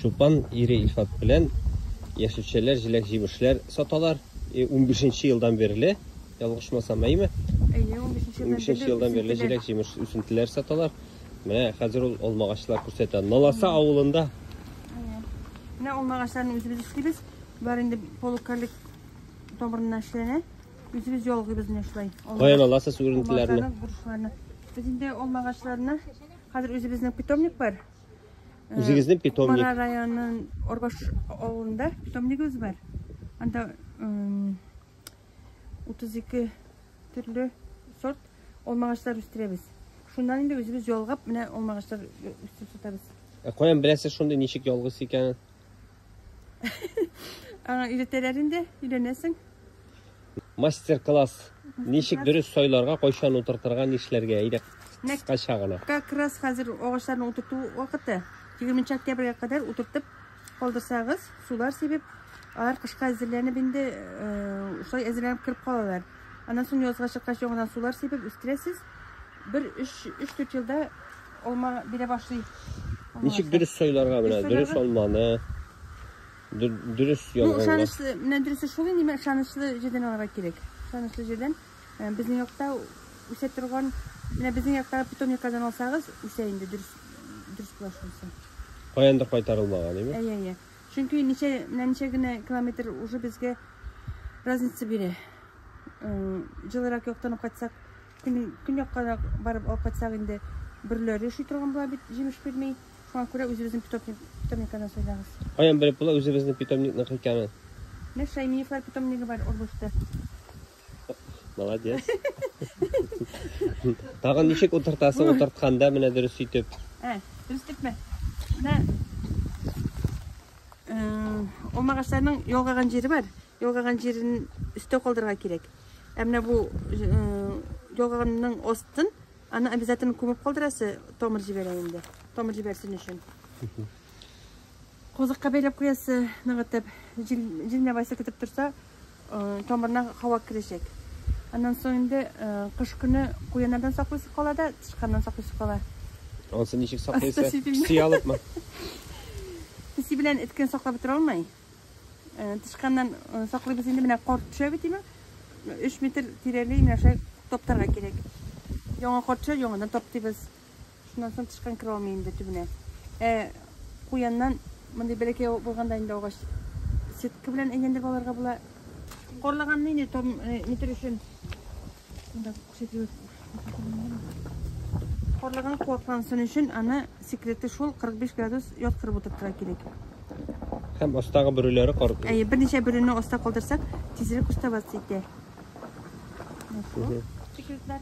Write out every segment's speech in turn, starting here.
Чулпан ире Илфат белән яшелчәләр, җиләк-җимешләр саталар. 15 елдан бирле, ялгышмасам, әйме? Әйе, 15 елдан 15 елдан бирле җиләк-җимеш үсентеләр саталар. Менә хәзер ул алмагачлар күрсәтә. Наласа авылында. Әйе. Менә алмагачларны үзебез эшлибез. Болар инде полукарлик тамырыннан эшләнә. Үзебез ялгыйбыз менә шулай. Каян аласыз үрентеләрне? Алмагачларны, Без инде алмагачларны хәзер үзебезнең питомник бар. Үзегезнең питомник. Кукмара районының Орбаш авылында питомнигыбыз бар. Анда 32 төрле сорт алмагачлар үстерәбез. Шуннан инде үзебез ялгап, менә алмагачлар үстереп сатабыз. Ә каян беләсез шундый ничек ялгыз икәнен? Аңа өйрәтәләр инде, өйрәнәсең. Мастер-класс. Ничек дөрес сайларга, кайчан утыртырга, нишләргә? Әйдә, кыскача гына. Как раз хәзер агачларны утырту вакыты. 20 октябрьгә кадәр утыртып калдырсагыз, сулар сибеп, алар кышка әзерләнеп инде, шулай әзерләнеп кереп калалар. Аннан соң язга чыккач яңадан сулар сибеп үстерәсез. Бер 3-4 елда алма бирә башлый. Ничек дөрес сайларга менә, дөрес алманы, дөрес ялганга. Ну, ышанычлы, менә дөресе шул инде, ышанычлы җирдән алырга кирәк. Ышанычлы җирдән. Безнең якта үсә торган, менә безнең якта питомникадан алсагыз, үсә инде дөрес, дөрес була шунысы. Каяндыр кайтарылмаган, әйме? Әйе, әйе. Чөнки ничә, менә ничә генә километр уже безгә разница бирә. Җылырак яктан алып кайтсак, көньяккарак барып алып кайтсак инде бөрләре өши торган була бит, җимеш бирми. Шуңа күрә үзебезнең питомникадан сайлагыз. Каян белеп була үзебезнең питомникныкы икәнен? Менә Шаймиевлар питомнигы бар Орбышта. Молодец. Тагын ничек утыртасың, утыртканда менә дөрес итеп. Ә, дөрес итепме? Менә алмагачларның ялгаган җире бар. Ялгаган җирен өстә калдырырга кирәк. Ә менә бу ялгаганның астын аны обязательно күмеп калдырасы, тамыр җибәрә инде. Тамыр җибәрсен өчен. Козыкка бәйләп куясы, ныгытып. Җил, җил менә байсы көтеп торса, тамырына һава керәчәк. Аннан соң инде кыш көне куяннардан саклыйсы кала да, тычканнан саклыйсы кала. Ансы ничек саклыйсы? Песи алыпмы? Песи белән эткән саклап бетерә алмый. Тычканнан саклыйбыз инде, менә кар төшә бит име? 3 метр тирәли менә шулай таптарга кирәк. Яңа кар төшә, яңадан таптыйбыз. Шуннан соң тычкан керә алмый инде төбенә. Ә куяннан мондый бәләкәй булганда инде агач сетка белән әйләндереп алырга була. Карлаганны инде там метр өчен. Монда күрсәтеп Карлаган куаклансын өчен аны секреты шул 45 градус яткырып утыртырга кирәк. Һәм астагы бөреләре кар. Әйе, берничә бөрене аста калдырсак, тизрәк уставаться итә. Секретлар.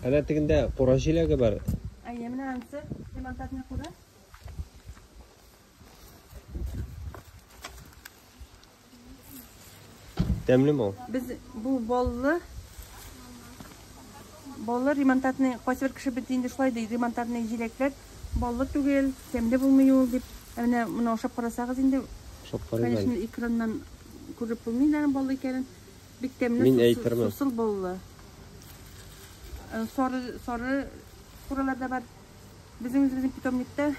Әнә тегендә кура җиләге бар. Әйе, менә анысы ремонтантный кура. Тәмлеме ул? Без бу баллы баллы ремонтантный, кайсы бер кеше бит инде шулай ди, ремонтантный җиләкләр баллы түгел, тәмле булмый ул дип. Ә менә моны ашап карасагыз инде, Ашап карыйм конечно, әле. экраннан күреп булмый инде аның баллы икәнен. Бик тәмле, Мин әйтермен. сусыл баллы. Сары, сары куралар да бар. Безнең үзебезнең питомникта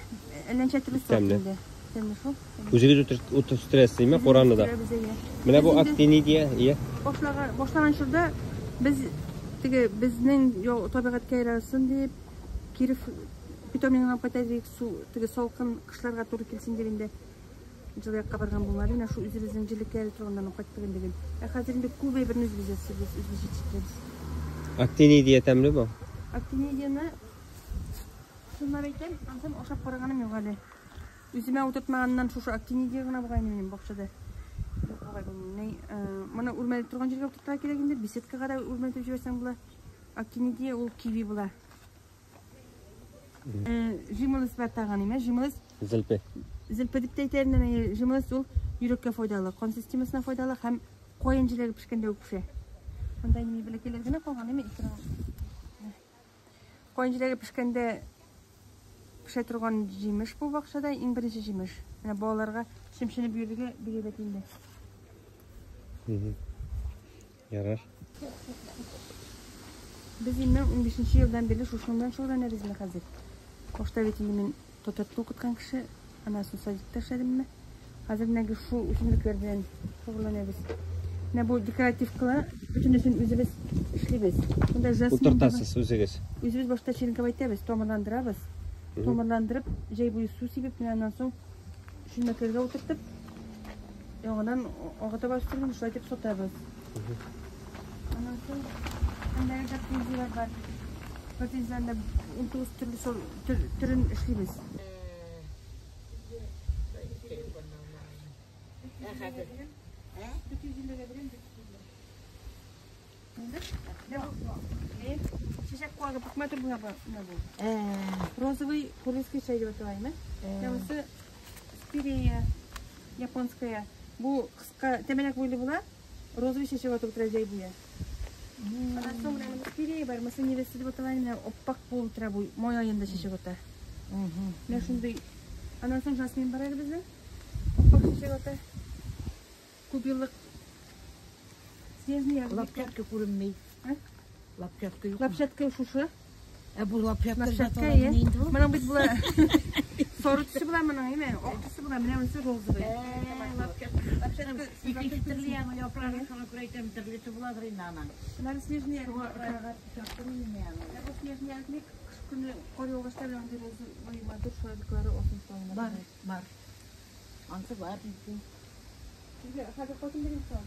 әллә ничә төрле сорт инде. Тәмле шул. Үзегез үстерәсез, димме, кураны да? Менә бу актинидия, ия. Башлаган, башлаган чорда без теге безнең табигатькә ярасын дип, Киров питомнигына алып кайта идек, су теге салкын кышларга туры килсен дип инде. Җылы якка барган булмады, менә шул үзебезнең җирлеккә ярый торганнан алып кайттык инде гел. Ә хәзер инде күп әйберне үзебез ясыйбыз, үзебез җитештерәбез. Актинидия тәмлеме? Актинидияне чынлап әйтәм, ансын ашап караганым юк әле. Үземә утыртмаганнан шушы актинидия гына бугай инде минем бакчада. Юк бугай белмим. Моны үрмәләп торган җиргә утыртырга кирәк инде, беседкага да үрмәләтеп җибәрсәң була. Актинидия ул киви була. Жимолость бар тагын, имә, жимолость. Зелпе. Зелпе дип тә әйтә инде, жимолость ул йөрәккә файдалы, кан системасына файдалы һәм каен җиләге пешкәндә үк пешә. Монда инде бәләкәйләр генә калган, әйме, икән. Каен җиләге пешкәндә пешә торган җимеш бу бакчада, иң беренче җимеш. Менә балаларга чемченеп йөрергә бик әйбәт инде. Ярар. Без инде 15 елдан бирле шушының белән шөгыльләнәбез инде хәзер. Башта бит инде мин татар теле укыткан кеше. Аннан соң садикта эшләдемме? Хәзер менә шул үсемлекләр белән шөгыльләнәбез. Менә бу декоративкалар бөтенесен үзебез эшлибез. Монда жасмин. Утыртасыз үзегез. Үзебез башта черенковать итәбез, тамырландырабыз. Тамырландырып, җәй буе су сибеп, менә аннан соң чүлмәкләргә утыртып, яңадан ага таба үстереп, шулай итеп сатабыз. Аннан соң анда гортензияләр бар. Гортензияләрдә 19 төрле сол төрен эшлибез. Чәчәк куагы бик матур була менә бу. Розовый корейский чәй дип атала, әйме? Монысы спирея японская. Бу кыска тәмәләк буйлы була. Розовый чәчәк атып утыра җәй буе. Аннан соң менә монысы спирея бар. Монысы невеста дип атала, менә аппак булып утыра бу. Май аенда чәчәк ата. Менә шундый. Аннан соң жасмин бар әле безнең. Аппак чәчәк ата. Күп еллык снежный ягодник. Лапчатка күренми. А? Лапчатка юк. Лапчатка шушы. Ә бу лапчатка Лапчатка, е. Моның бит була. Соры төсе була моның, әйме? Ак төсе була, менә монысы розовый. Лапчатка икенче төрле яңа яфрагы шуңа күрә әйтәм, төрлесе буладыр инде аның. Менә снежный ягодник. Менә бу снежный ягодник кыш көне кар яугачта менә мондый розовый матур шаржиклары асылып салына. Бар, бар. Ансы бар инде. Сезгә хәзер кайтып бирим соң.